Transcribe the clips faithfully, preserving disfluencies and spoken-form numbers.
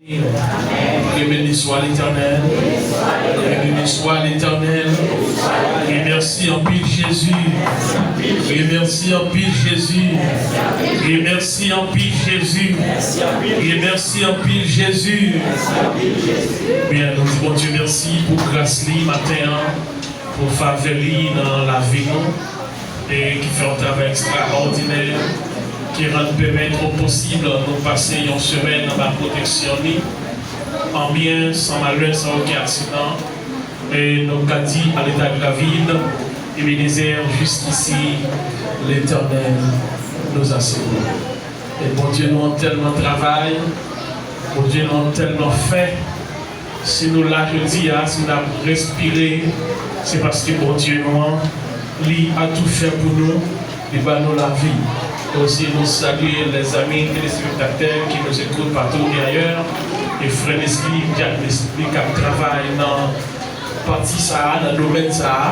Que béni soit l'Éternel. Que béni soit l'Éternel. E mèsi anpil Jezi. E mèsi anpil Jezi. E mèsi anpil Jezi. E mèsi anpil Jezi. Byen, nou di Bondye mèsi pou gras li maten an, pou favè li nan lavi nou, e ki fè yon travay ekstraòdinè, ki rann pèmèt nou posib nou pase yon semèn anba pwoteksyon li, an byen, san malè, san okenn aksidan. E nou ka di à l'état de David, Ebenezer, jusqu'ici, l'Éternel nous a secourus. E Bondye nou an tèlman travay, Bondye nou an tèlman fè. Si nou la jodi a, si n ap respire, se paske Bondye nou an, li a tou fè pou nou, li ba nou lavi. E osi nou salye lèzanmi telespektatè ki nous écoutent partout et ailleurs, e frè Nesli, dyak Nesli k ap travay nan pati sa a, nan domèn sa a,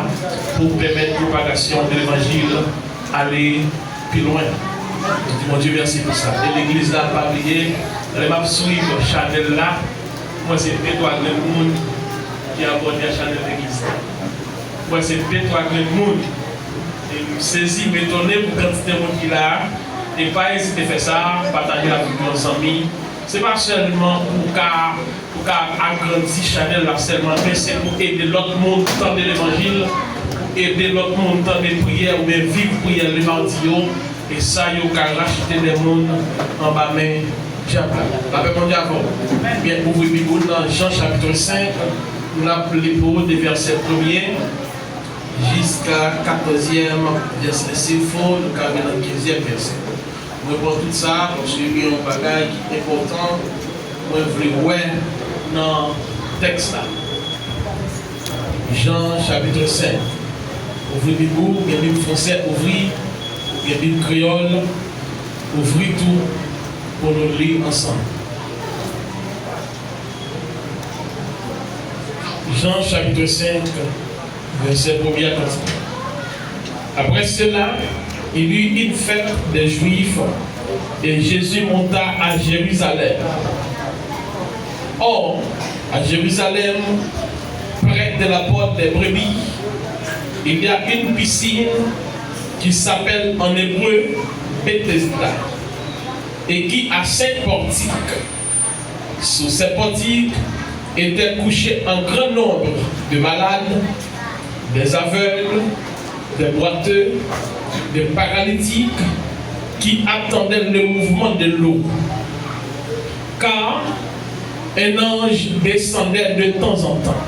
pou pèmèt pwopagasyon de levanjil ale pi lwen. Nou di Bondye mèsi pou sa. E legliz la, pa bliye, lè m ap swiv chanèl la, mwen se de twa grenn moun ki abòne a chanèl legliz la. Mwen se de twa grenn moun. E m sezi, m etone pou kantite moun ki la a. E pa ezite fè sa, pataje avèk yon zanmi. Se pa sèlman pou ka pou ka agrandi chanèl la sèlman, men se pou ede lòt moun tande levanjil, pou ede lòt moun tande priyè oubyen viv priyè lemadi yo. E sa yo ka rachete de moun anba men dyab la. Lapè Bondye avè w. Byen, ouvri Bib ou nan Jan chapit senk, n ap li pou ou de vèsè premye jiska katòzyèm vèsè. Si l fo, nou ka vin nan kenzyèm vèsè. Mwen pran tout sa, paske gen yon bagay ki enpòtan, mwen vle wè nan tèks la. Jan, chapit senk. Ouvri Bib ou, gen Bib fransè, ouvri, gen Bib kreyòl, ouvri tou, pou nou li ansanm. Jan, chapit senk, vèsè premye a kontinye. Après cela, il y eut une fête des Juifs, et Jésus monta à Jérusalem. Or, à Jérusalem, près de la porte des brebis, il y a une piscine qui s'appelle en hébreu Bethesda, et qui a cinq portiques. Sous ces portiques étaient couchés un grand nombre de malades, des aveugles, des boiteux, des paralytiques, qui attendaient le mouvement de l'eau. Car un ange descendait de temps en temps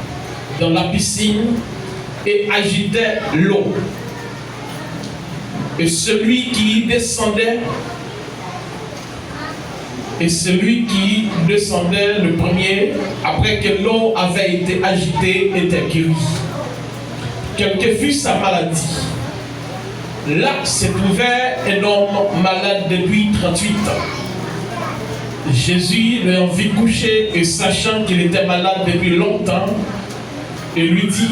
dans la piscine et agitait l'eau. Et celui qui y descendait Et celui qui descendait le premier, après que l'eau avait été agitée, était guéri. Quelle que fût sa maladie, là se trouvait un homme malade depuis trente-huit ans. Jésus, l'ayant vu couché et sachant qu'il était malade depuis longtemps, et lui dit,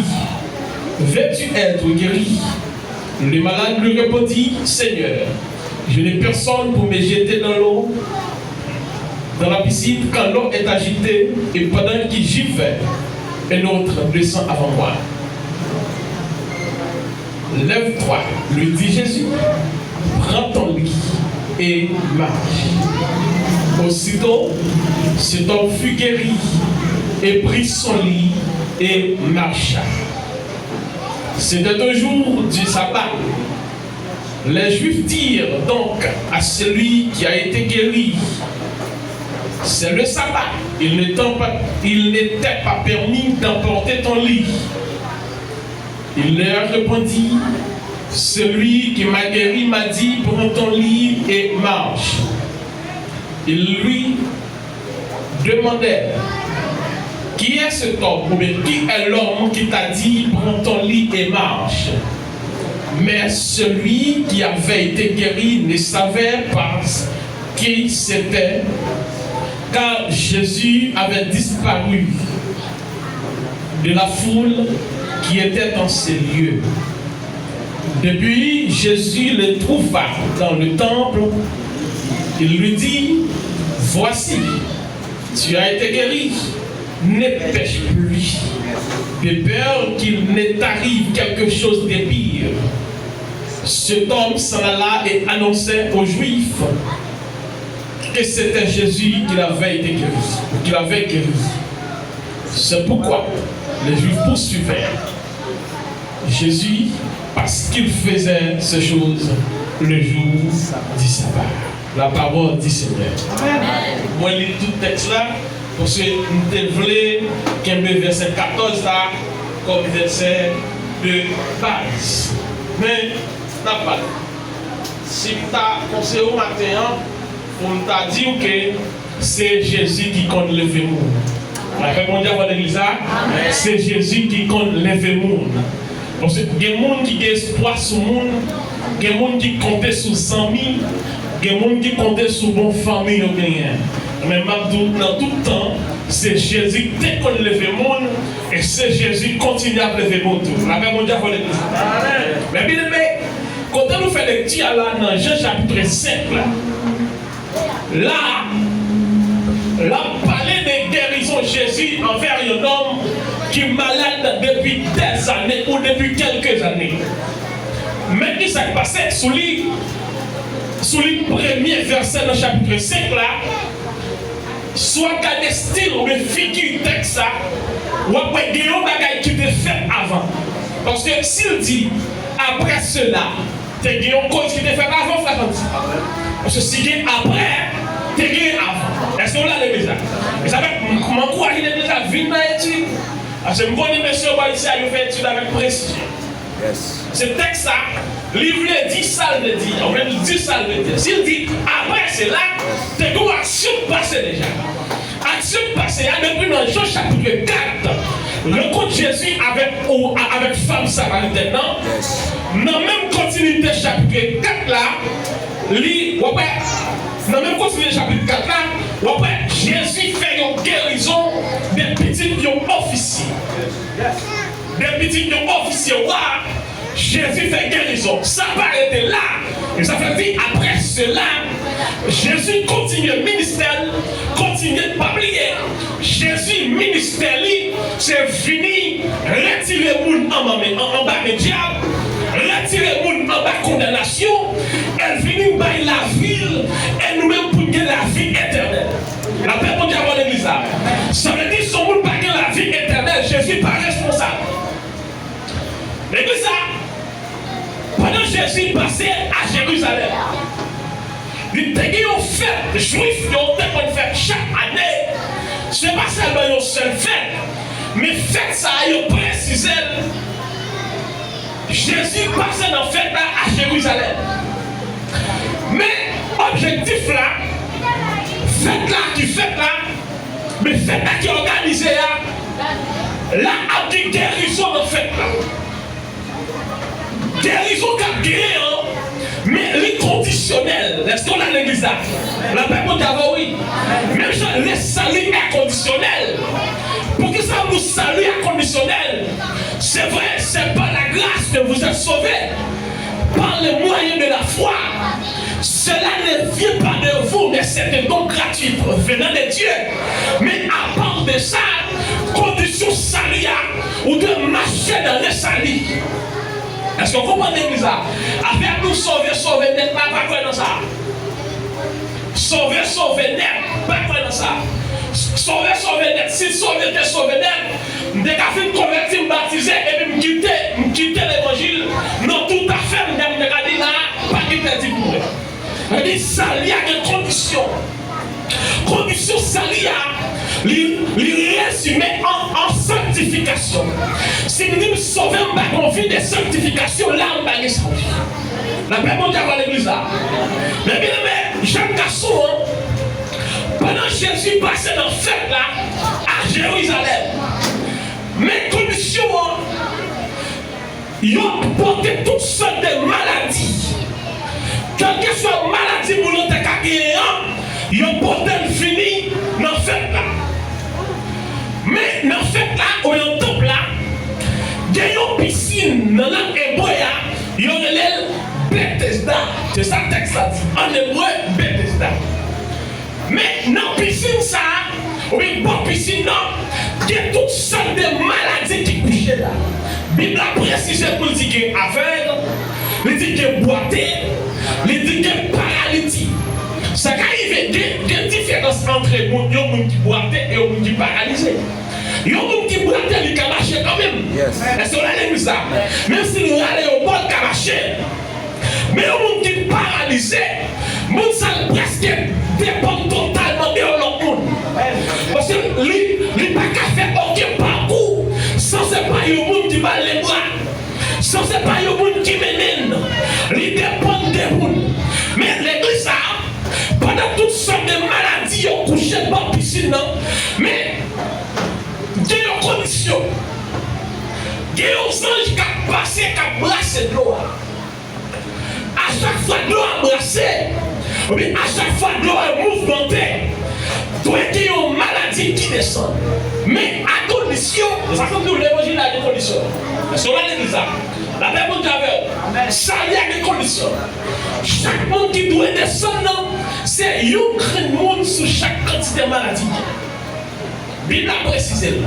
veux-tu être guéri ? Le malade lui répondit, Seigneur, je n'ai personne pour me jeter dans l'eau, dans la piscine, quand l'eau est agitée, et pendant que j'y vais, un autre descend avant moi. Lève-toi, lui dit Jésus, prends ton lit et marche. Aussitôt, cet homme fut guéri et prit son lit et marcha. C'était un jour du sabbat. Les Juifs dirent donc à celui qui a été guéri, c'est le sabbat, il n'étant pas, il n'était pas permis d'emporter ton lit. Il leur répondit, celui qui m'a guéri m'a dit, prends ton lit et marche. Ils lui demandèrent, qui est cet homme, ou bien qui est l'homme qui t'a dit, prends ton lit et marche ? Mais celui qui avait été guéri ne savait pas qui c'était, car Jésus avait disparu de la foule qui était en ces lieux. Depuis, Jésus le trouva dans le temple. Il lui dit, voici, Tu as été guéri. Ne pèche plus, de peur qu'il ne t'arrive quelque chose de pire. Cet homme s'en alla et annonçait aux Juifs que c'était Jésus qui l'avait été guéri, qui l'avait guéri. C'est pourquoi les Juifs poursuivaient Jésus parce qu'il faisait ces choses le jour du sabbat. La parole du Seigneur. Mwen li tout tèks la, paske m te vle kenbe vèsè katòz la kòm vèsè de baz. Men, n ap pale. Si m ta konseye w maten an, pou m ta di w ke se Jezi ki konn leve moun. Lapè Bondye avè legliz la. Se Jezi ki konn leve moun. Paske gen moun ki gen espwa sou moun, gen moun ki konte sou zanmi, gen moun ki konte sou bon fanmi yo genyen. Men m ap di w nan tout tan, se Jezi ki te konn leve moun, e se Jezi kontinye ap leve moun tou. Lapè Bondye avè legliz la. Men byeneme, kote nou fè lekti a la nan Jan chapit senk la, la, l ap pale de gerizon Jezi anvè yon nonm ki malad depi dèzane ou depi kèlke zane. Men ki sa k pase sou li, sou li premye vèsè nan chapit senk la, si w ap gade estil oubyen figi tèks sa, w ap wè gen yon bagay ki te fèt avan. Paske si l di, apre sela, te gen yon koz ki te fèt avan, frè Santi. Paske si gen apre, te gen avan. Èske w la legliz la? E sa fè m, m ankouraje legliz la vin nan etid. Paske m konnen mesye yo bò isi a, yo fè etid avèk presizyon. Se tèks sa, li vle di sa l vle di, oubyen li di sa l vle di. Si l di, apre sela, te gen yon aksyon k pase deja. Aksyon k pase a, depi nan Jan chapit kat, rankont Jezi avèk, ou, a- avèk fanm samaritèn nan. Nan menm kontinite chapit kat la, li, w ap wè, nan menm kontinite chapit kat la, w ap wè Jezi fè yon gerizon de pitit yon ofisye. De pitit yon ofisye wa, Jezi fè gerizon. Sa pa rete la. E sa fè di, apre sela, Jezi kontinye ministè l, kontinye pa bliye. Jezi ministè li, se vini retire moun anba men, an- anba men dyab, retire moun anba kondanasyon, e l vini bay lavi l, e nou menm pou n gen lavi etènèl. Lapè Bondye avè w legliz la. Sa vle di, si yon moun pa gen lavi etènèl, Jezi pa responsab. Legliz la, pandan Jezi pase a Jerizalèm, li te gen yon fèt jwif yo te konn fè chak ane. Se pa sèlman yon sèl fèt, men fèt sa a, yo presize l. Jezi pase nan fèt la a Jerizalèm. Men objektif la, fèt la ki fèt la, men fèt la ki òganize a, la ap gen gerizon nan fèt la. Gerizon k ap genyen an, men li kondisyonèl. Èske w la legliz la? Lapè Bondye avè w, wi. Menm jan lesali a kondisyonèl. Poukisa pou sali a kondisyonèl? Se vre, c'est par la grâce que vous êtes sauvés, par le moyen de la foi. Cela ne vient pas de vous, mais c'est un don gratuit venant de Dieu. Men apa de sa, kondisyon sali a, ou dwe mache nan lesali. Èske w konprann legliz la? Afè nou sove, sove nèt la, pa kwè nan sa. Sove, sove nèt, pa kwè nan sa. Sove, sove nèt, si sove te sove nèt, m te ka fin konvèti, m batize, epi m kite, m kite levanjil nan tout afè m, m te ka di la, pa gen pèdi pou mwen. Epi sali a gen kondisyon. Kondisyon sali a, li, li rezime an, an sanktifikasyon. Si m di m sove, m pa gen anvi de sanktifikasyon, la m pa gen sali. Lapè Bondye avè w legliz la. Men byeneme, jèn gason an, pandan Jezi pase nan fèt la a Jerizalèm, men kondisyon an, yo pote tout sòt de maladi. Kèlkeswa maladi moun nan te ka genyen an, yo pote l vini nan fèt la. Men nan fèt la, ou nan tanp la, gen yon pisin nan lang ebre a, yo rele l Betesda. Se sa tèks la di. An ebre, Betesda. Men nan pisin sa a, Oubyen bò pisin nan, gen tout sòt de maladi ki kouche la. Bib la presize pou l di gen avèg, li di gen bwate, li di gen paralitik. Sa ka rive, gen, gen diferans ant moun, yon moun ki bwate e yon moun ki paralize. Yon moun ki bwate, li ka mache kanmenm. Èske w la legliz la? Menm si l rale yon bò, l ka mache. Men yon moun ki paralize, moun sa l prèske depann totalman de yon lòt moun. Paske li, li pa ka fè okenn pakou san se pa yon moun ki ba l lebra, san se pa yon moun ki mennen l. Li depann de moun. Men legliz sa a, pandan tout sòt de maladi yo kouche bò pisin nan, men gen yon kondisyon. Gen yon zanj k ap pase, k ap brase dlo a. A chak fwa dlo a brase, oubyen a chak fwa dlo a mouvmante, dwe gen yon maladi ki desann. Men a kondisyon, se sa k fè m di w levanjil la gen kondisyon. Èske w la legliz la? Lapè Bondye avè w. Sali a gen kondisyon. Chak moun ki dwe desann nan, se yon grenn moun sou chak kantite maladi. Bib la presize l.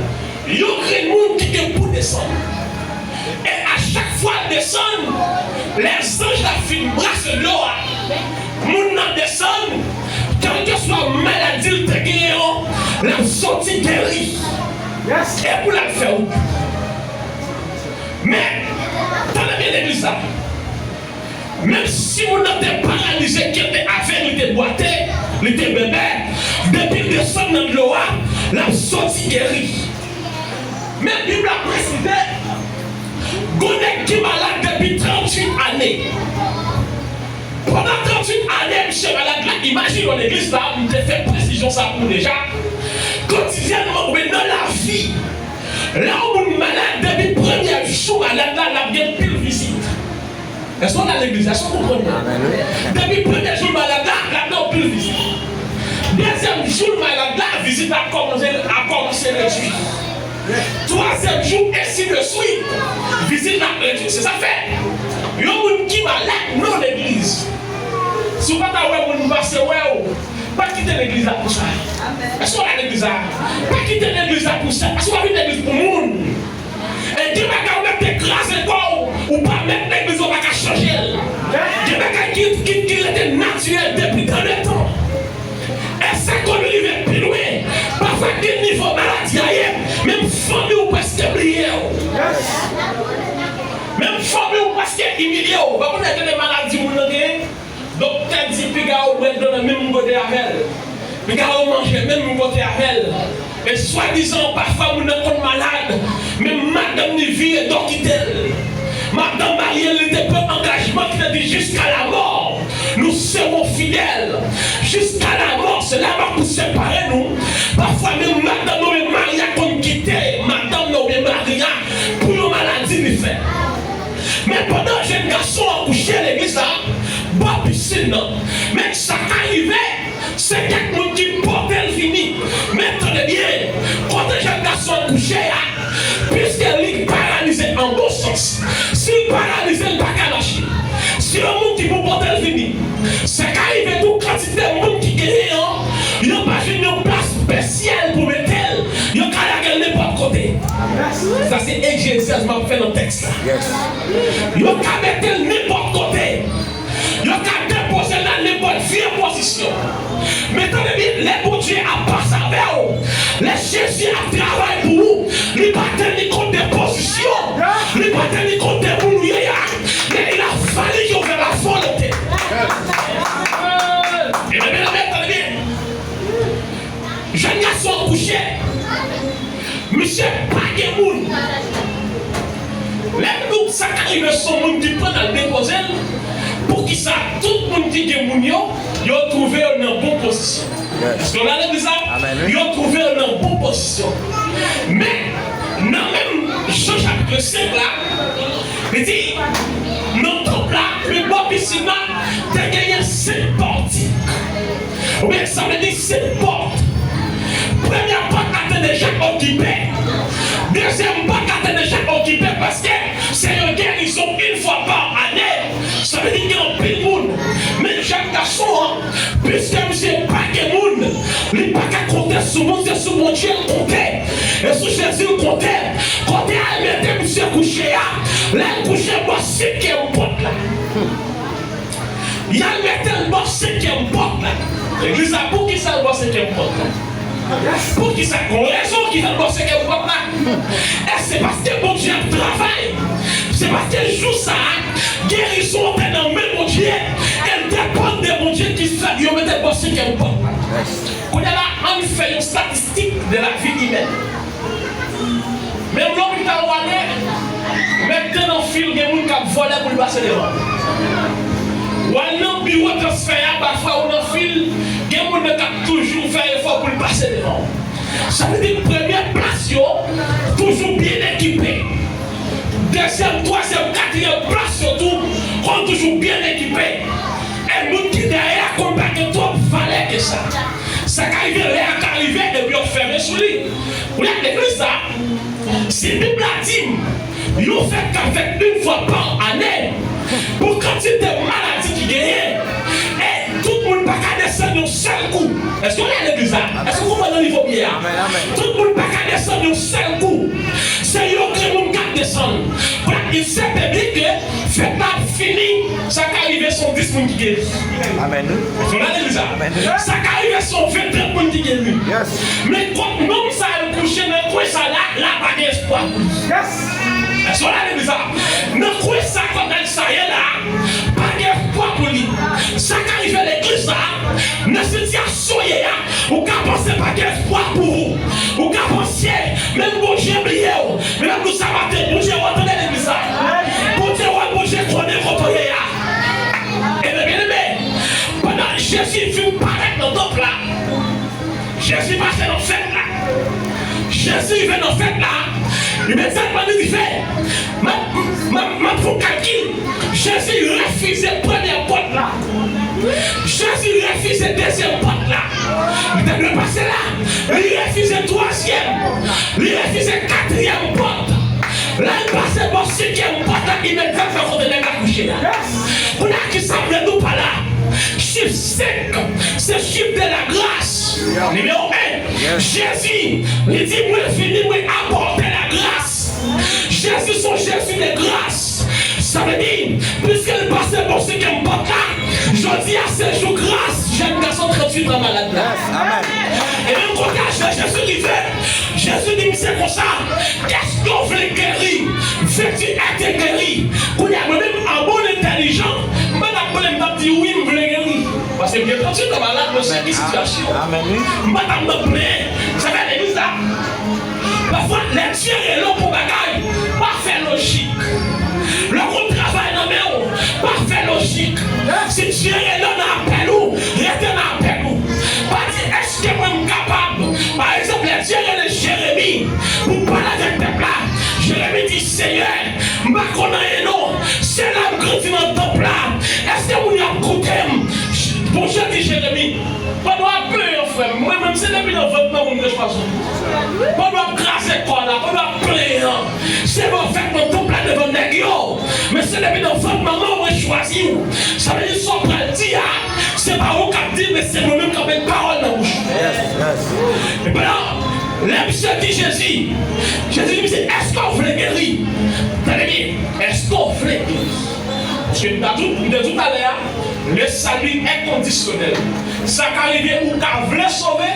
Yon grenn moun ki gen pou desann. E a chak fwa l desann, lè zanj la fin brase dlo a, moun nan desann, kèlkeswa maladi l te genyen an, l ap soti geri. E pou l al fè wout. Men, tande byen legliz la. Menm si moun nan te paralize, ke l te avèg, li te bwate, li te bèbè, depi l desann nan dlo a, l ap soti geri. Men Bib la presize, gon nèg ki malad depi tranntuit ane. Pandan tranntuit ane, misye malad la, imajine w legliz la, m te fè presizyon sa pou w deja. Kotidyènman, oubyen nan lavi, lè yon moun malad, depi premye jou malad la, l ap gen pil vizit. Èske w la legliz? Èske w konprann mwen? Depi premye jou l malad la, l ap gen anpil vizit. Dezyèm jou l malad la, vizit la ap kòmanse, ap kòmanse redui. Twazyèm jou, ensi de swit, vizit la ap redui. Se sa k fè, yon moun ki malad nan legliz, si w pa ta wè moun pase wè w, pa kite legliz la pou sa. Èske w la legliz la? Pa kite legliz la pou sa. Èske w pa vin legliz pou moun? E gen bagay ou mèt te kraze kò w, ou pa mèt legliz ou pa ka chanje l. Gen bagay ki, ki, ki rete natirèl depi dan letan. E sa konn rive pi lwen. Pafwa gen nivo maladi a ye, menm fanmi w prèske bliye w. Menm fanmi w prèske imilye w. Pa konn gen de maladi moun nan genyen. Doktè di piga w bwè dlo nan menm kote avè l. Piga w manje menm kote avè l. E swadizan pafwa moun nan konn malad, men madanm li vire do kite l. Madanm marye l, li te pran angajman ki te di, jiska lamò nous serons fidèles. Jiska lamò, se lamò pou separe nou. Pafwa menm madanm oubyen mari a konn kite madanm nan oubyen mari a pou yon maladi li fè. Men pandan jèn gason an kouche legliz la, bò pisin nan, men sa ka rive, se kèk moun ki pote l vini. Men tande byen, kote jèn gason an kouche a, piske li paralize an bon sans, si l paralize, l pa ka mache. Se yon moun ki pou pote l vini. Sa ka rive tou, kantite moun ki genyen an, yo pa jwenn yon plas espesyal pou mete l, yo ka lage l nenpòt kote. Sa se egzèsis m ap fè nan tèks la. Yo ka mete l nenpòt kote. Yo ka depoze l nan nenpòt vye pozisyon. Men tande byen, lè Bondye ap pase avè w, lè Jezi ap travay pou ou, li pa teni kont de pozisyon, li pa teni kont de moun ou ye a, men il a fallu que vous la volonté. Ebyen, byen, byen, tande byen. Jèn gason an kouche. Misye pa gen moun. Lè m di w sa ka rive, se yon moun ki pran l al depoze l. Poukisa tout moun ki gen moun yo, yo twouve yo nan bon pozisyon? Èske w la legliz la? Yo twouve yo nan bon pozisyon. Men, nan menm Jan chapit senk la, li di, nan tanp la, pi bò pisin la, te genyen senk pòtik. Oubyen, sa vle di senk pòt. Premyè pòt la te deja okipe. Dezyèm pòt la te deja okipe paske se yon gerizon yon fwa pa ane. Sa vle di gen anpil moun. Men jèn gason an, piske misye pa gen moun, li pa ka konte Sou Bondye, sou Bondye l konte. E sou Jezi l konte. Kote al mete misye kouche a? Lè l kouche bò sikyèm pòt la. Y al mete l bò sikyèm pòt la. Legliz la, poukisa l bò sikyèm pòt la? Poukisa? Gon rezon ki fè l bò sikyèm pòt la. E se paske Bondye ap travay. Se paske jou sa a, gerizon an te nan men Bondye. E l depann de Bondye ki fè yo mete l bò sikyèm pòt la. Kounye a la, ann fè yon statistik de la vie humaine. Menm lopital w ale, mèt te nan fil, gen moun k ap vòlè pou l pase devan. W al nan biwo transfè a, pafwa ou nan fil, gen moun nan k ap toujou fè efò pou l pase devan w. Sa vle di premye plas yo toujou byen ekipe. Dezyèm, twazyèm, katriyèm plas yo tou konn toujou byen ekipe. E moun ki dèyè a konn pa gen twòp valè ke sa. Sa ka rive, lè a ka rive, epi yo fèmen sou li. Ou wè legliz sa, si Bib la di m, yon fèt k ap fèt yon fwa pa ane, pou kantite maladi ki genyen, e tout moun pa ka desann yon sèl kou. Èske w la legliz la? Èske w konprann nan nivo m ye a? Tout moun pa ka desann yon sèl kou. Se yon grenn moun k ap desann. Pou la di se biblik ke fèt la ap fini, sa ka rive se yon dis moun ki geri. Amèn. Èske w la legliz la? Sa ka rive se yon ven, trant moun ki geri. Men kot nonm sa yo kouche nan kwen sa la, la pa gen espwa pou li. Èske w la legliz la? Nan kwen sa kot nèg sa ye la, pa gen espwa pou li. Sa ka rive legliz la, nan sitiyasyon ye a, ou ka panse pa gen espwa pou ou. Ou ka panse menm Bondye bliye w. Men m ap di w sa maten, Bondye wè w, tande legliz la. Bondye wè, Bondye konnen kote w ye a. Ebyen, byeneme, pandan Jezi fin parèt nan tanp la, Jezi pase nan fèt la. Jezi rive nan fèt la. Imedyatman li rive. M ap, m ap, m ap fè yon kalkil. Jezi refize premyè pòt la. Jezi refize dezyèm pòt la. Li te dwe pase la. Li refize twazyèm. Li refize katriyèm pòt. Lè l pase bò senkyèm pòt la, imedyatman kote nèg la kouche a. Kounye a, kisa m vle di w pa la? Chif senk, se chif de la gras. Nimewo en, Jezi, li di, mwen vini, mwen apòte lagras. Jezi se yon Jezi de gras. Sa vle di, piske l pase bò senkyèm pòt la, jodi a se jou gras jèn gason tranntuit an malad la. E menm kote a, Jezi rive, Jezi di misye konsa, kèske w vle geri? Vêtu, être guéri. Kounye a, mwen menm, an bon entèlijan, m pa t ap plenyen, m t ap di, wi, m vle geri. Paske m gen tranntuit an malad, mwen sibi sitiyasyon. M pa t ap nan plenyen. Sa fè legliz la. Pafwa, lè Dye rele w pou bagay, pa fè lojik. Lè w gon travay nan men w, pa fè lojik. Si Dye rele w nan apèl ou, rete nan apèl ou. Pa di, èske mwen m kapab? Pa egzanp, lè Dye rele Jeremi pou pale avèk pèp la, Jeremi di, Senyè, m pa konn anyen non. Se la m grandi nan tanp la. Èske moun yo ap koute m? Bondye di Jeremi, pa dwe ap plenyen, frè m. Mwen menm, se depi nan vant manman w mwen chwazi w. Pa dwe ap kraze kò la, pa dwe ap plenyen. Se lè w fèt nan tanp la devan nèg yo. Men se depi nan vant manman w mwen chwazi w. Sa vle di sa w pral di a, se pa ou k ap di l, men se mwen menm k ap met pawòl nan bouch ou. Epi la, lè misye di Jezi, Jezi di misye, èske w vle geri? Tande byen, èske w vle geri? Paske m ta di w, m te di w talè a, le salut est conditionnel. Sa ka rive ou ka vle sove,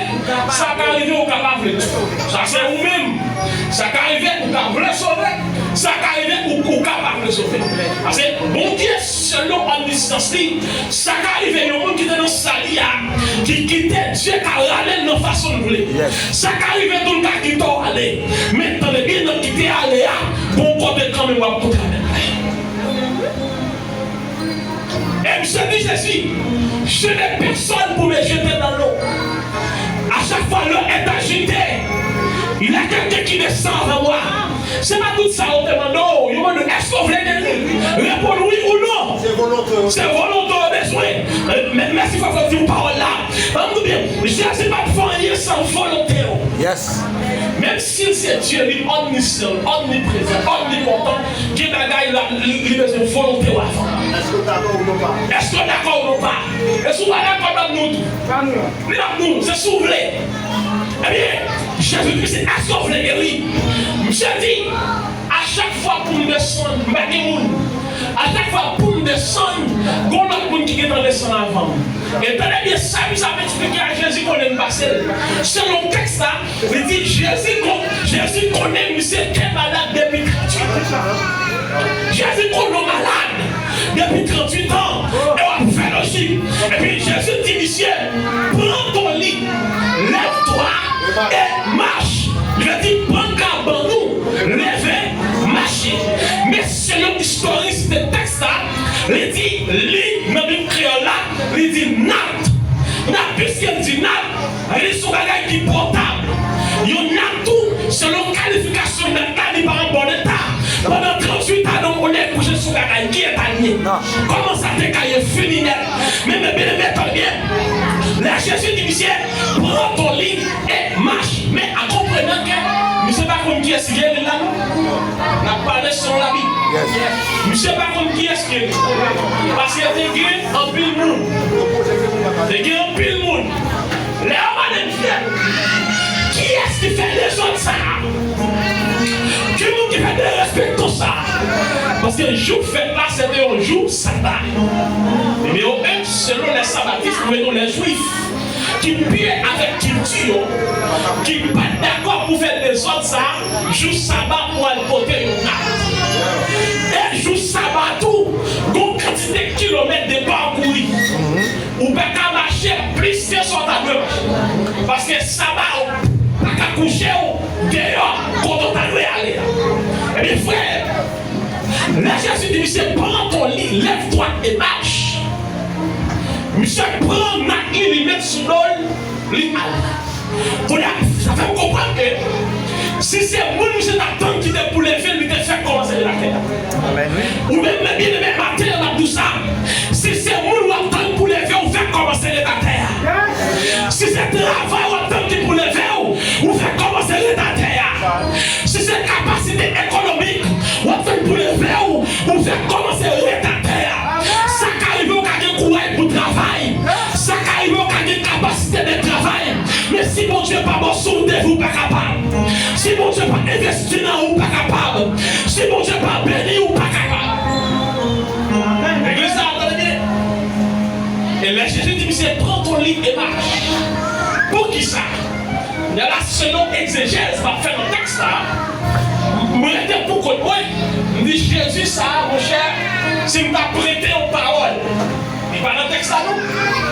sa ka rive ou ka pa vle tou. Sa se ou menm. Sa ka rive ou ka vle sove, sa ka rive ou, ou ka pa vle sove. Paske Bondye, selon omniscience li, sa ka rive yon moun ki te nan sali a, ki kite Dye ka rale l nan fason l vle. Sa ka rive tou l ka kite w ale. Men tande byen, nan kite ale a, gon kote kanmenm w ap kontre avèk li. E misye di Jezi, je n'ai personne pour me jeter dans l'eau. À chaque fois l'eau est agitée, il y a quelqu'un qui descend avant moi. Se pa tout sa yo te mande w. Yo mande w, èske w vle geri? Reponn wi ou non. Se volonte w. Se volonte w bezwen. Men, mèsi papa di w pawòl la. Ann di byen, Jezi p ap fè anyen san volonte w. Menm si l se Dye, li omnisyan, omniprezan, omnipotan, gen bagay la, li, li bezwen volonte w avan. Èske w dakò ou non pa? Èske w dakò ou non pa? E si w pa dakò, l ap di w tou. Li ap di w, se si w vle. Ebyen, Jezi di, "Èske w vle geri?" Misye di, "A chak fwa pou m desann, m pa gen moun. A chak fwa pou m desann, gon lòt moun ki gentan desann avan m." E tande byen sa misye ap eksplike a, Jezi konnen l pase l. Selon tèks la, li di Jezi kon-, Jezi konnen misye te malad depi tranntuit an. Jezi konnen w malad depi tranntuit an, e w ap fè lojik. Epi Jezi di misye, "Pran ton lit, lève-toi et marche." Li vle di, "Pran kabann ou, leve, mache." Men selon istoris de tèks la, li di, li, nan Bib kreyòl la, li di nat. Nat, piske l di nat, li se yon bagay ki pòtab. Yon nat tou, selon kalifikasyon nat la, li pa an bon eta. Pandan tranntuit ane, ou lè kouche sou bagay, ki eta l ye? Kòman sa te ka ye? Fini nèt. Men, men, byeneme, tande byen. Lè Jezi di misye, "Pran ton lit et marche." Men an konprenan ke misye pa konn kiyès ki geri l la, non. N ap pale selon Labib. Misye pa konn kiyès ki geri l. Paske te gen anpil moun. Te gen anpil moun. Lè yo mande misye, "Kiyès ki fè dezòd sa a? Ki moun ki fè derespektan sa a?" Paske jou fèt la, se te yon jou saba. Nimewo en, selon lè sabatis, oubyen nou lè jwif, ki pye avèk kilti yo, ki pa t dakò pou fè dezòd sa a, jou saba pou al pote yon nat. E jou saba tou, gon kantite kilomèt de pakouri. Ou pa ka mache plis ke sa w ta dwe mache. Paske saba w pa ka kouche w deyò kote w ta dwe ale a. Ebyen, frè, lè Jezi di misye, "Pran ton lit, lève-toi et marche." Misye pran nat li, li met sou do l, li ale. Kounye a, sa fè m konprann ke si se moun misye t ap tann ki te pou leve l, li te fèk kòmanse ret atè a. Ou menm, men byeneme, maten an, m ap di w sa. Si se moun w ap tann pou leve w, ou fèk kòmanse ret atè a. Si se travay w ap tann ki pou leve w, ou fèk kòmanse ret atè a. Si se kapasite ekonomik w ap tann pou leve w, ou fèk kòmanse ret atè a. Sa ka rive w ka gen kouraj pou travay. Sa ka rive w ka gen kapasite de travay. Men si Bondye pa bò sou ou, devi w pa kapab. Si Bondye pa envesti nan ou, ou pa kapab. Si Bondye pa beni ou, ou pa kapab. Legliz la, tande byen. E lè Jezi di misye, "Pran ton lit et marche." Poukisa? Kounye a la, selon egzejèz m ap fè nan tèks la, mwen rete pou kont mwen, m di, "Jezi sa a, monchè, si m ta prete yon pawòl, li pa nan tèks la, non.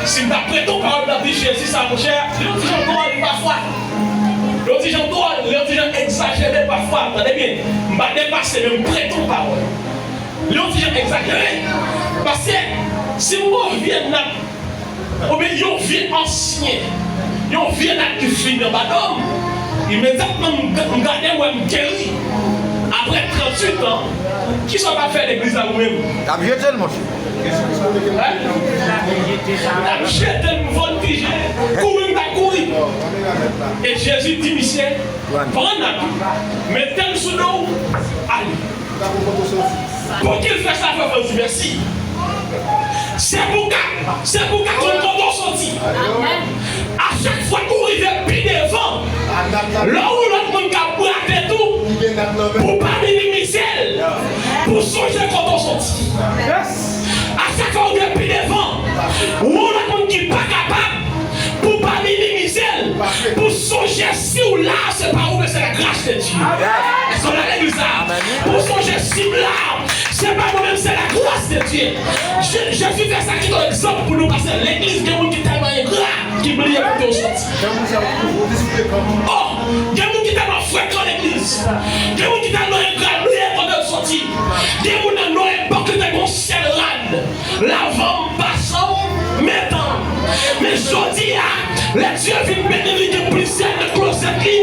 Si m ta prete yon pawòl, m t ap di, 'Jezi sa a, monchè, li yon ti jan dwòl pafwa. Li yon ti jan dwòl, li yon ti jan egzajere pafwa.'" Tande byen, m pa depase, men m prete yon pawòl. Li yon ti jan egzajere. Paske si m gon vye nat, oubyen yon vye ansyen, yon vye nat ki fini anba do m, imedyatman m, m gade, m wè m geri. Apre tranntuit an, kisa w t ap fè legliz la ou menm? T ap jete l, monchè. Hein? T ap jete l, m vòltije, kouri m t ap kouri. E Jezi di misye, "Pran nat ou, mete l sou do w, ale." Pou ki l fè sa, frè Francis? Mèsi. Se pou ka, se pou ka konn kote w soti. A chak fwa ou rive pi devan, lè w wè lòt moun k ap bwate tou, pou w pa minimize l, pou w sonje kote w soti. A chak fwa ou rive pi devan, ou wè lòt moun ki pa kapab, pou w pa minimize l, pou w sonje si w la, se pa ou, men se la gras de Dye. Èske w la legliz la? Pou w sonje si m la, se pa mwen menm, se la gras de Dye. Je-, Jezi fè sa kite yon egzanp pou nou, paske legliz, gen moun ki tèlman engra, ki bliye kote yo soti. Oh, gen moun ki tèlman frekan legliz. Gen moun ki tèlman engra, bliye kote yo soti. Gen moun nan yon epòk, li te gon sèl rad. Lavan m, pase m, metan m. Men jodi a, lè Dye vin beni l, li gen plizyè nan klozèt li.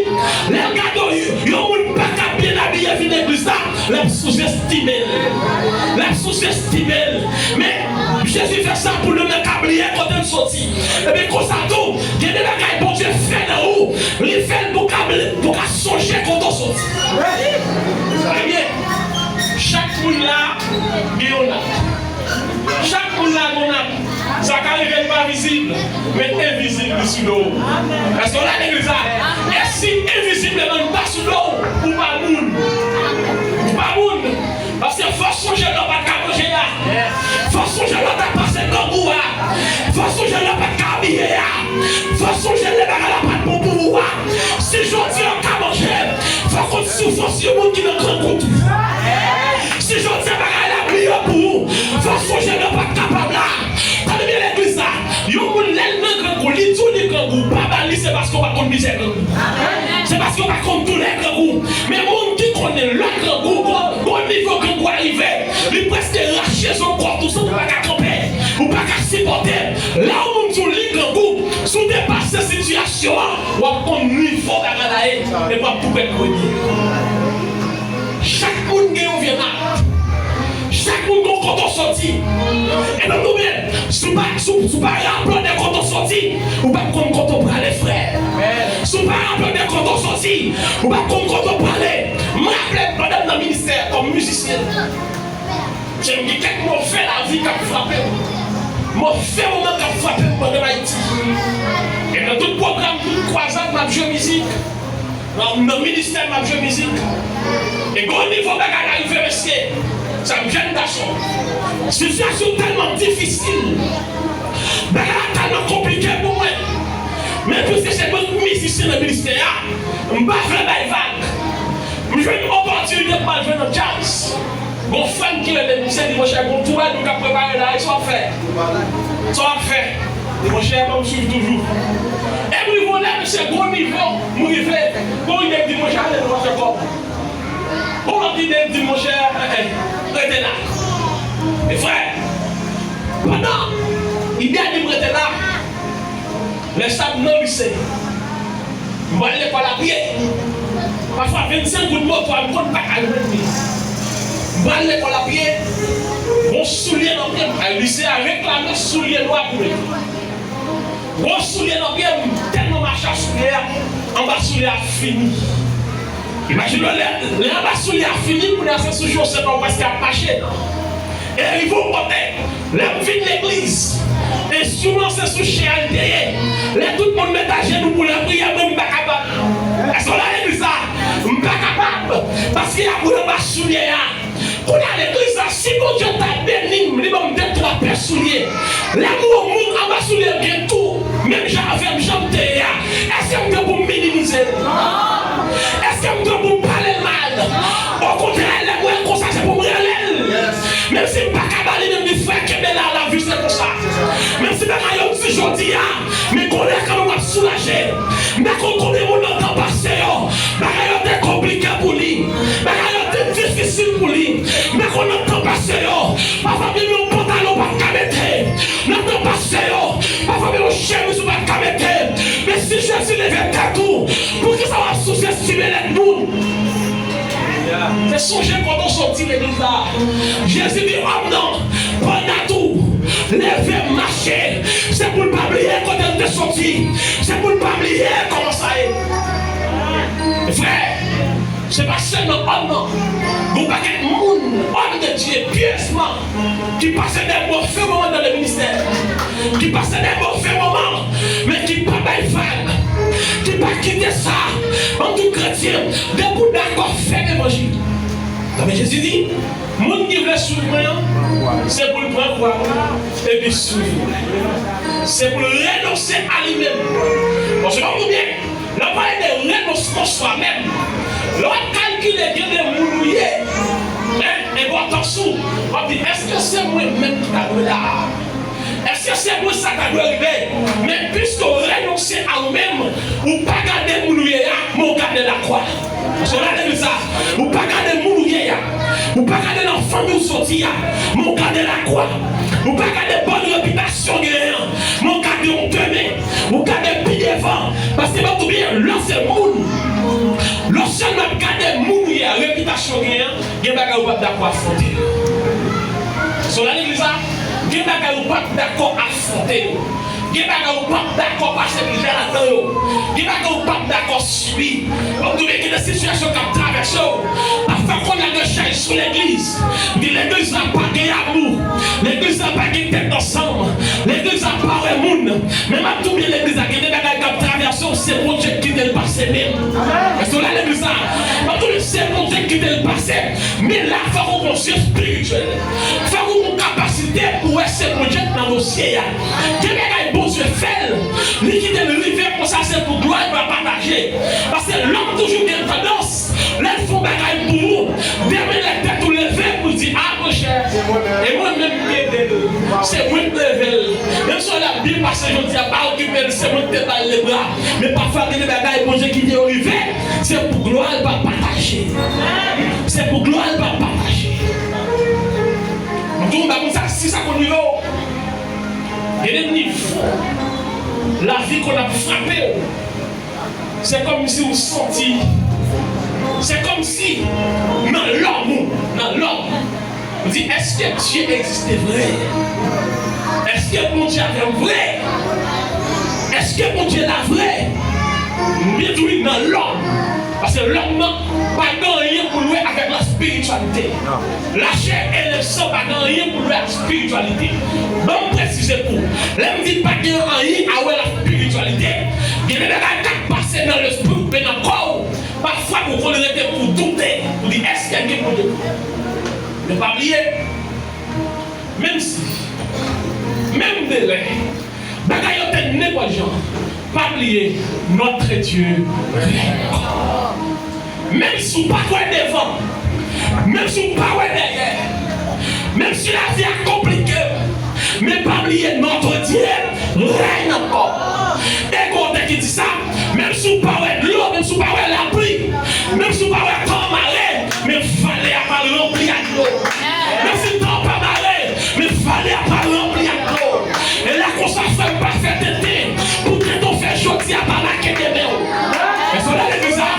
Lè l gade yon, yon moun pa ka byen abiye vin legliz la, l ap souzestime l. L ap souzestime l. Men Jezi fè sa pou nou menm ka bliye kote n soti. Ebyen konsa tou, gen de bagay Bondye fè nan ou, li fè l pou w ka bli-, pou w ka sonje kote w soti. Ebyen, chak moun la gen yon nat. Chak moun la gen yon nat. Sa ka rive l pa vizib, men envizib li sou do w. Èske w la legliz la? E si envizib la menm pa sou do w, ou pa moun. Ou pa moun. Paske fò w sonje lè w pa t ka manje a. Fò w sonje lè w t ap pase grangou a. Fò w sonje lè w pa t ka abiye a. Fò w sonje lè bagay la pa t bon pou ou a. Si jodi a w ka manje, fò w konn soufrans yon moun ki nan grangou tou. Si jodi a bagay la bliye pou ou, fò w sonje lè w pa t kapab la. Tande byen legliz la. Yon moun lè l nan grangou, li di w li grangou, pa ba li, se paske w pa konn mizè grangou. Se paske w pa konn doulè grangou. Men moun ki konnen lè grangou, gon, gon nivo grangou a rive, li prèske rache zo kò w tou, san ou pa ka kanpe, ou pa ka sipòte. Lè yon moun di w li grangou, si w depase sitiyasyon an, w ap konn nivo bagay la ye, epi w ap tou pèd premye. Chak moun gen yon vye nat. Chak moun gon kote w soti. E nan nou menm, si w pa, si w, si w pa raple w de kote w soti, ou p ap konn kote w prale, frè. Si w pa raple w de kote w soti, ou p ap konn kote w prale. M raple m pandan m nan ministè kòm mizisyen. Jan m gen kèk move lavi k ap frape m. Move moman k ap frape m pandan m Ayiti. E nan tout pwogram, tout kwazad, m ap jwe mizik. Nan, nan ministè, m ap jwe mizik. E gon nivo bagay la rive, mesye. Sa m jèn gason. Sitiyasyon tèlman difisil. Bagay la tèlman konplike pou mwen. Men piske se mwen k mizisyen nan ministè a, m pa vle bay vag. M jwenn opòtinite pou m al jwe nan djaz. Gon frè m ki rele m, misye di, monchè, gon tounèy nou k ap prepare la, e sa w ap fè? Sa w ap fè? Di, monchè, ban m swiv toujou. E m rive yon lè, mesye, gon nivo, m rive, gon ide m di, monchè, ale nou pa fè kòb. Gon lòt ide m di, monchè, eh, eh, rete la. E frè, pandan ide a di m rete la, lè sa m nan lise, m pral lekòl a pye. Pafwa vennsenk goud moto a m konn pa ka jwenn li. M pral lekòl a pye, gon soulye nan pye m. Ay, lise a reklame soulye nwa pou mwen. Gon soulye nan pye m, tèlman mache a soulye a, anba soulye a fini. Imajine w, lè, lè anba soulye a fini, kounye a se sou chosèt ou prèske ap mache. E rive yon kote, lè m vin legliz, enstriman se sou chè a l te ye. Lè tout moun met ajenou pou lapriyè, mwen m pa kapab. Èske w la legliz la? M pa kapab. Paske y ap woule anba soulye a. Kounye a legliz la, si Bondye ta beni m, li ban m de twa pè soulye. Lè m wè yon moun anba soulye m gen tou, menm jan avè m, jan m te ye a, èske m gen pou m minimize l? Èske m gen pou m pale l mal? Okontrè, lè m wè l konsa, se pou m rele l. Menm si m pa ka ba li, men m di, frè, kenbe la, lavi se konsa. Menm si bagay yo di jodi a, men gon lè kanmenm w ap soulaje. M pa konn konbyen moun nan tan pase yo, bagay yo te konplike pou li, bagay yo te difisil pou li. M pa konn nan tan pase yo, pafwa menm yon pantalon w pa t ka mete. Nan tan pase yo, pafwa menm yon chemiz ou pa t ka mete. Men si Jezi leve tèt ou, poukisa w ap souzestime lèt moun? Se sonje kote w soti legliz la. Jezi di òm nan, pran nat ou, leve mache. Se pou l pa bliye kote l te soti. Se pou l pa bliye kòman sa ye. Frè, se pa sèlman òm nan. Gon pakèt moun, òm de Dye, pyèsman, ki pase de move moman nan le ministè, ki pase de move moman, men ki pa bay vag, ki pa kite sa. An tou kretyen, depi w dakò fè levanjil. Sa vle Jezi di, moun ki vle swiv mwen an, se pou l pran kwa l epi swiv mwen. Se pou l renonse a li menm. Paske w konprann byen, lè w pale de renonse à soi-même, lè w ap kalkile gen de moun ou ye, en, enpòtans ou, w ap di, èske se mwen menm ki ta dwe la a? Èske se mwen sa ta dwe rive? Men piske w renonse a ou menm, ou pa gade moun ou ye a, men w gade lakwa. Paske w la legliz la, ou pa gade moun ou ye a, ou pa gade nan fanmi w soti a, men w gade lakwa. Ou pa gade bòn repitasyon w genyen an, men w gade yon demen, ou gade pi devan. Paske m ap di w byen, lè w se moun, lè w sèlman ap gade moun ou ye a, repitasyon w genyen an, gen bagay ou p ap dakò afwonte. Sou la legliz la, gen bagay ou p ap dakò afwonte yo. Gen bagay ou p ap dakò pase mizè ladan yo. Gen bagay ou p ap dakò sibi. Ou tounen gen de sitiyasyon k ap travèse w. Pafwa konn ap gen chay sou legliz. Di legliz la pa gen amou. Legliz la pa gen tèt ansanm. Legliz Men m ap di w byen, legliz la, gen de bagay k ap travèse w, se Bondye k kite l pase menm. Èske w la, legliz la? M ap di w, se Bondye k kite l pase. Men la, fòk ou gon zye espirityèl. Fòk ou gon kapasite pou wè se Bondye k nan dosye a. Gen bagay Bondye fè l, li kite l rive konsa, se pou glwa l pa pataje. Paske lòm toujou gen tandans, lè l fè yon bagay pou ou, demen lè tèt ou leve pou l di, a, monchè, e mwen menm ki ede l. Se mwen k leve l. Menm si w la byen pase jodi a, pa okipe l, se mwen ki te ba l lebra. Men pafwa, gen de bagay Bondye kite yo rive, se pou glwa l pa pataje. Se pou glwa l pa pataje. M di w, m pa konn sa, si sa konn rive w. Gen de nivo lavi konn ap frape w. Se kòmsi w santi, se kòmsi nan lòm ou, nan lòm, ou di, èske Dye egziste vre? Èske Bondye avè m vre? Èske Bondye la vre? M byen di w, nan lòm. Paske lòm nan pa gen anyen pou l wè avèk lespirityalite. Lachè e lesan pa gen anyen pou l wè ak espirityalite. Ban m presize pou w. Lè m di pa gen anyen a wè ak espirityalite, gen de bagay k ap pase nan lespri w, men nan kò w, pafwa ou konn rete pou w doute, pou di, èske gen Bondye vre? Men pa bliye, menm si, menm de lè, bagay yo te nenpòt jan, pa bliye, notre Dieu règne. Menm si w pa wè devan, menm si w pa wè dèyè, menm si lavi a konplike, men pa bliye, notre Dieu règne ankò. E kote ki di sa, menm si w pa wè dlo, menm si w pa wè lapli, menm si w pa wè tan mare, men vale a pral ranpli ak dlo. Menm si tan pa mare, men vale a pral ranpli ak dlo. E la konsa, frè m, pa fè tenten pou tenten w fè jodi a pa make demen w. Èske w la legliz la?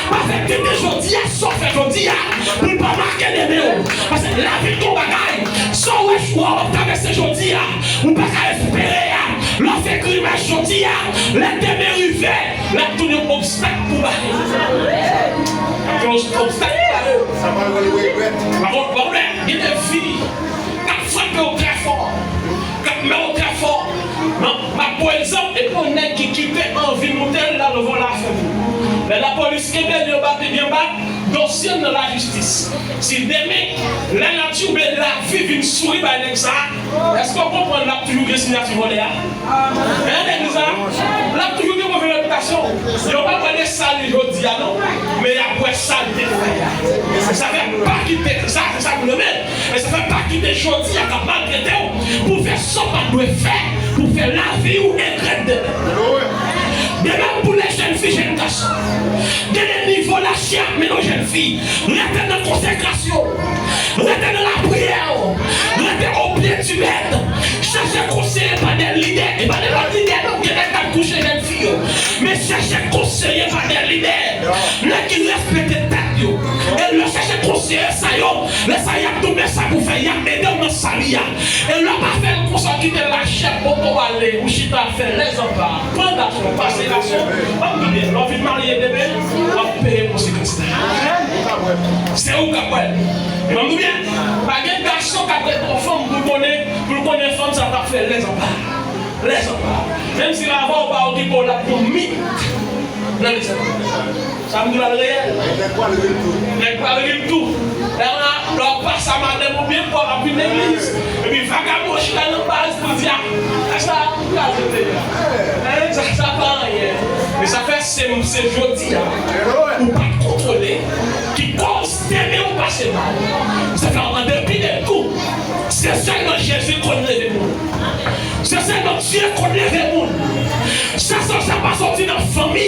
Pa fè tenten jodi a, sa w fè jodi a, pou l pa make demen w. Paske lavi gon bagay, sa w wè w ap travèse jodi a, ou pa ka espere a, lè w fè grimas jodi a, lè demen rive, l ap tounen yon obstak pou bagay. L ap tounen yon obstak pou bagay. Sa pa wè l regrèt. Pa konn, pa konn, gen de vi k ap frape w trè fò, k ap mè w trè fò. Non, m ap pran egzanp, epi yon nèg ki kite anvi moute l, l al vòlè afè moun. Lè lapolis kenbe l, yo bat li byen bat, dosye l nan lajistis. Si demen, lanati oubyen lavi vin souri bay nèg sa a, èske w konprann l ap toujou gen siyati vòlè a? Hein, legliz la? L ap toujou gen move repitasyon. Yo pa pral sal li jodi a, non. Men y ap wè sa l te fè a. Sa fè pa kite, sa, se sa nou renmen. Men sa fè pa kite jodi a k ap maltrete w pou fè sa w pa t dwe fè, pou fè lavi w regrèt demen. De menm pou lè jèn fi, jèn gason. Gen de nivo lachè ap mennen jèn fi. Rete nan konsekrasyon. Rete nan lapriyè. Rete o pye di mèt. Chèche konseye pa de lidè. E pa de lòt lidè non, gen nèg k ap kouche jèn fi yo. Men chèche konseye pa de lidè. Nèg ki respekte tèt yo. E lè w chèche konseye sa yo, lè sa y ap tounen sa pou fè, y ap ede w nan sali a. E lè w pa fè l konsa, w kite lachè poko w ale, ou chita fè lèzanpa. Pran gason, pase gason. Ban m di w byen, lè w vin marye demen, w ap peye konsekans la. Se ou k ap wè l. E ban m di w byen, pa gen gason k ap ret yon fanm pou l konnen, pou l konnen fanm sa t ap fè lèzanpa. Lèzanpa. Menm si l avè w, pa okipe w, l ap yon mit nan lèzanpa. Sa m di w la l reyèl. Nèg pral ri l tou. Nèg pral ri l tou. Lè w la, lè w pase a madanm ou byen pwòp ap vin legliz. Epi vagabon chita nan baz pou di, a, sa, kraze peyi a. Hein, sa, sa pa anyen. Men sa fè se, se jodi a, ou pa t kontwole, ki kòz demen ou pase mal. Sa fè an depi de tou, se sèlman Jezi konn leve moun. Se sèlman Dye konn leve moun. Sa, sa, sa pa soti nan fanmi.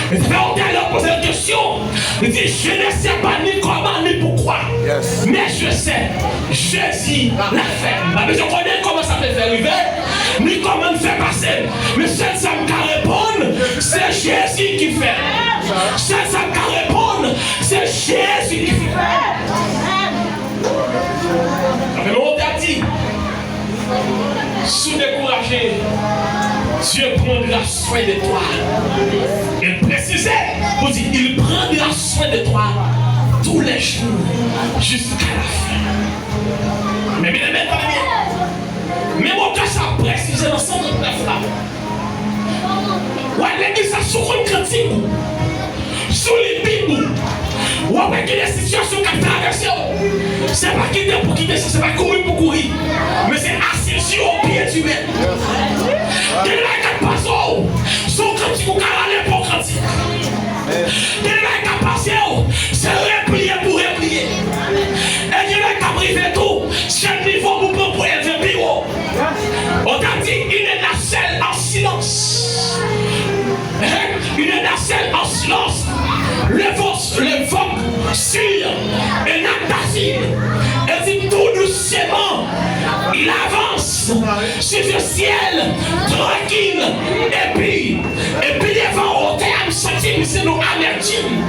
E sa fè yon tèl lè w poze l kesyon. Li di, je ne sais pas ni comment ni pourquoi. Yes. Mais je sais, Jésus l'a fait. M pa bezwen konnen kòman sa te fè rive, ni kòman l fè pase. Men sèl sa m ka reponn, se Jezi ki fè. Sèl sa m ka reponn, se Jezi ki fè. Sa fè lontan di, si w dekouraje, Dieu prendra soin de toi. E l presize pou di, il prendra soin de toi tous les jours jusqu'à la fin. Men byeneme, tande byen. Men mo sa presize nan san trant nèf la. W al legliz la, si w konn kantik ou, si w li Bib ou, w ap wè gen de sitiyasyon k ap travèse w. Se pa kite pou kite sa, se pa kouri pou kouri, men se asezi o pye di mèt. Gen de bagay k ap pase w, se yon kantik ou ka rale, bon kantik. Gen de bagay k ap pase w, se repliye pou repliye. E gen de bagay k ap rive tou, se nivo pou pran pou elve pi wo. On t'a dit une nacelle en silence. Hein? Une nacelle en silence. Le vent, le vent sur un arbre d'argile. Et dit tout doucement, il avance sur le ciel, tranquille et pur. Epi devan wotè a, m santi misye nan amètim.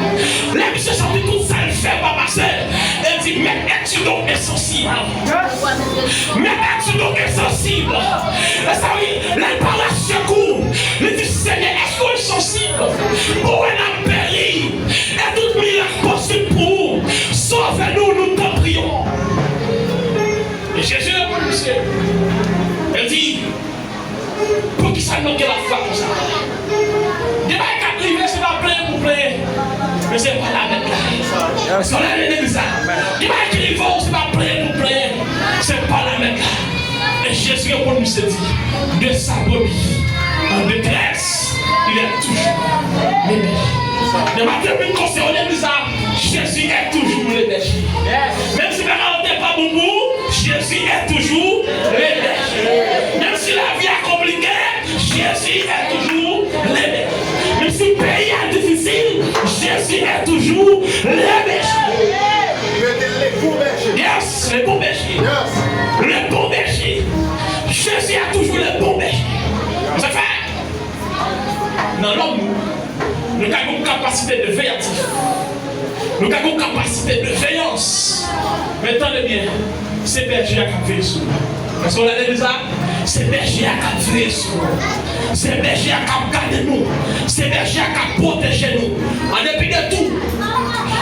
Lè misye santi tout sa l fè pa pase, e di, mèt, es-tu donc insensible? Mèt, es-tu donc insensible? E sa wi, lè l pa wè sekou, li di, Senyè, èske w ensansib? Ou wè n ap peri, e tout mirak posib pou ou. Sove nou, nous t'en prions. E Jezi reponn misye, e di, Poukisa n manke lafwa konsa? Gen bagay k ap rive, se pa plenyen pou plenyen, men se pa lamèt la. Èske w la nan legliz la? Gen bagay ki rive w, se pa plenyen pou plenyen, se pa lamèt la. E Jezi reponn misye di, de sa brebis en détresse, il est toujours le berger. Demen maten, vin konseye w legliz la, Jezi est toujours le berger. Menm si bagay yo te pa bon pou ou, Jezi est toujours le berger. Menm si lavi a konplike, Jezi est toujours le berger. Menm si peyi a difisil, Jezi est toujours le berger. Mete le bon berger. Yes, le bon berger. Yes. Le bon berger. Jezi est toujours le bon berger. Sa fè, nan lòm nou, nou ka gen yon kapasite de veyatif. Nou ka gen yon kapasite de veyans. Men tande byen, se bèje a k ap veye sou nou. Èske w la legliz la? Se bèje a k ap veye sou nou. Se bèje a k ap gade nou. Se bèje a k ap pwoteje nou. An depi de tou,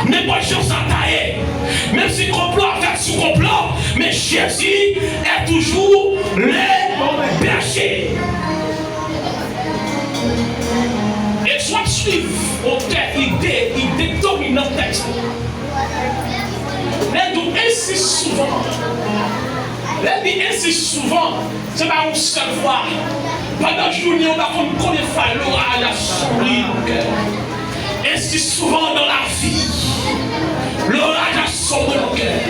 nenpòt jan sa ta ye, menm si konplo ap fèt sou konplo, men Jezi est toujours le berger. E si w ap swiv otè ide, ide dominan tèks la, lè l di w ensi souvan, lè l di ensi souvan, se pa yon sèl fwa. Pandan jounen, ou pa konn konbyen fwa loraj ap sonbre nan kè. Ainsi souvent dans la vie, l'orage assombrit nos cœurs.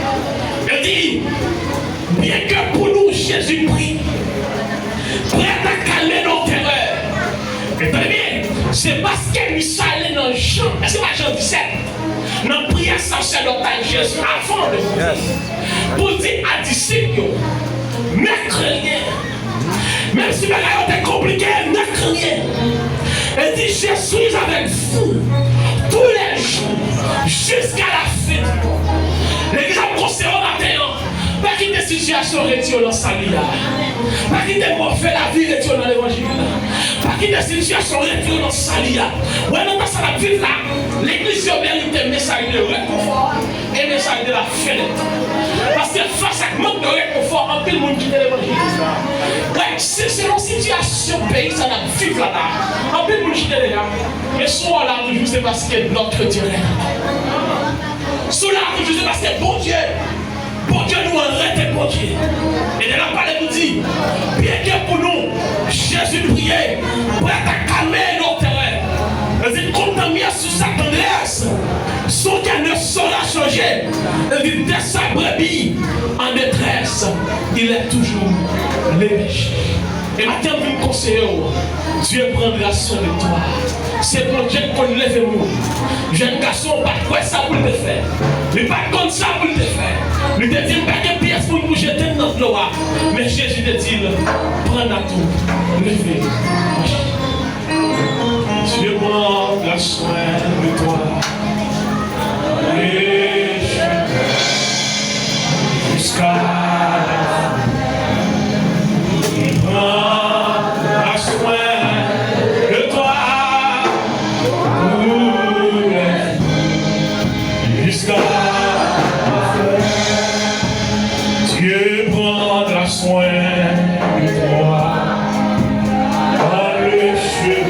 Li di, byen ke pou nou Jezi pri, prêt à calmer nos terreurs. E tande byen, se paske misye ale nan Jan, èske se pa Jan disèt? Nan priyè sasèdòtal Jezi avan de mouri, pou l di a disip yo, ne craignez rien. Menm si bagay yo te konplike, ne craignez rien. E di, je suis avec vous tous les jours, jusqu'à la fin du monde. Legliz ap konseye w maten an, pa kite sitiyasyon retire w nan sali a. Pa kite move lavi retire w nan levanjil la. Pa kite sitiyasyon retire w nan sali a. Wè, nan tan sa n ap viv la, legliz yo merite mesaj de rekonfò e mesaj de la fen dè tan. Paske fas ak mank de rekonfò, anpil moun kite levanjil. Wè, se selon sitiyasyon peyi sa n ap viv la la, anpil moun kite deja. Men si w la toujou, se paske notre Dieu règne. Si w la toujou, se paske Bondye, Bondye nou an rete Bondye. E lè l ap pale pou di, byen ke pou nou, Jezi priye, prêt à calmer nos terreurs. Li di, content mieux sous sa tendresse, son cœur ne sera changé. Li di, de sa brebis en détresse, il est toujours le berger. E maten an, m vin konseye w, Dieu prendra soin de toi. Se Bondye k konn leve moun. Jèn gason an pa t kwè sa pou l te fè. Li pa t konn sa pou l te fè. Li te di, m pa gen pyès pou m pou jete m nan dlo a. Men Jezi te di l, pran nat ou, leve, mache. Dieu prendra soin de toi. Jusqu'à la fin. Il prendra soin de toi. Jusqu'à la fin. Dieu prendra soin de toi. Par le chemin.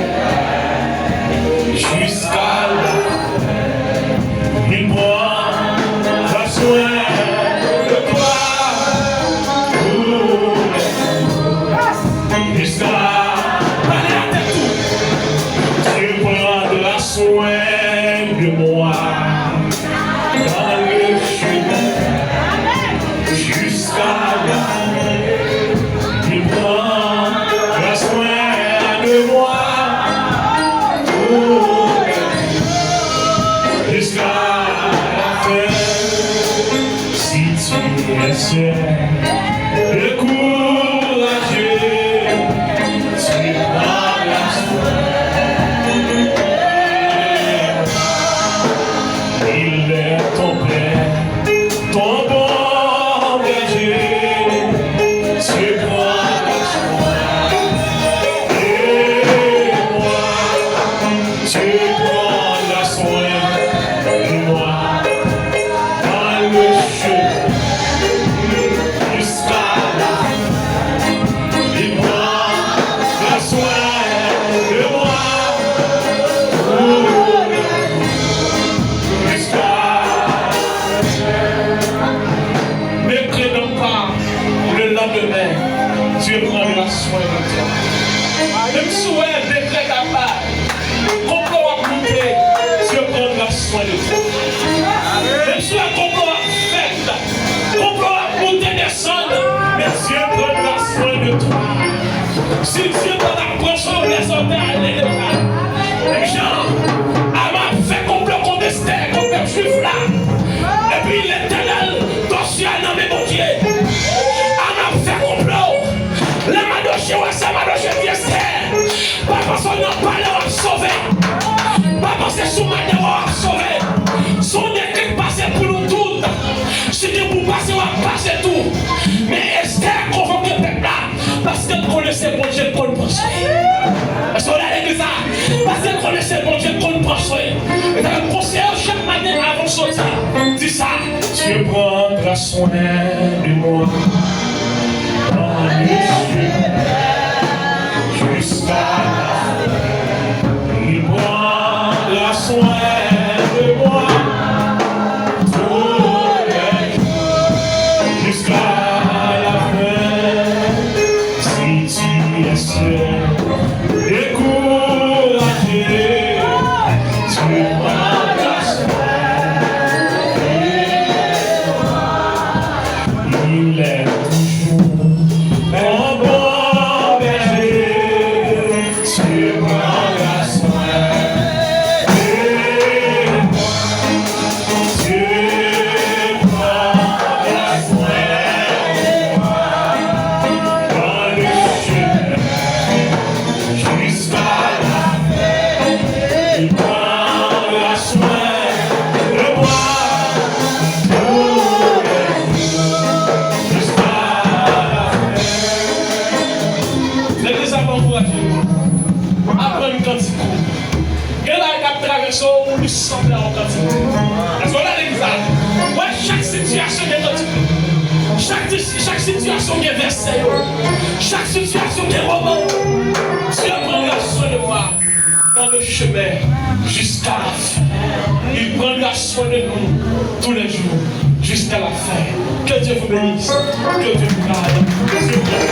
Si tu es seul, découragé, tu prends la soin. Il est ton père, ton bon berger, tu prends la soin de moi. Tu prendras soin de moi dans le chemin jusqu'à la fin. Tu prendras soin de moi tout le jour jusqu'à la fin. Ne crains pas le lendemain, Dieu prendra soin de toi. Menm si w wè dekrè k ap bay, konplo w ap moute, Dieu prendra soin de toi. Menm si w wè konplo w ap fèt, konplo w ap moute desann, men Dieu prendra soin de toi. Si Dieu pa t ap pran swen w, lèzòm te ale deja. Menm jan Aman ap fè konplo kont Estè, kont pèp jwif la. Epi Letènèl, dosye a nan men Bondye. Aman ap fè konplo. Lè Madoche wè sa, Madoche di Estè, pa panse w nan palè w ap sove. Pa panse sou madan w ap sove. Se yon dekrè k pase pou nou tout. Si gen pou pase, w ap pase tou. Men Estè konvoke pèp la. Paske l konnen se Bondye k konn pran swen. Èske w la legliz la? Paske l konnen se Bondye k konn pran swen. E sa k ap konseye w chak maten avan w soti. Di sa. Tu prendras soin de moi. Dans le chemin jusqu'à la fin. Il prendra soin de moi. Tous les jusqu'à la fin. Si tu es seul, découragé, tu prendras soin de moi. Il est toujours mon bon berger. Tu prendras soin de moi. Tu prendras soin de moi. Dans le chemin jusqu'à la fin. Tu prendras soin de moi. Tous les jours jusqu'à la fin. Legliz ap ankouraje nou. Aprann kantik ou. Gen la k ap travèse w, li sanble a yon kantik. Èske w la legliz la? Wè, chak sitiyasyon gen kantik li. Chak, chak sitiyasyon gen vèsè yo. Chak sitiyasyon gen moman. Dieu prendra soin de moi dans le chemin jusqu'à la fin. Il prendra soin de nous tous les jours jusqu'à la fin. Que Dieu vous bénisse. Que Dieu vous garde. Que Dieu vous garde.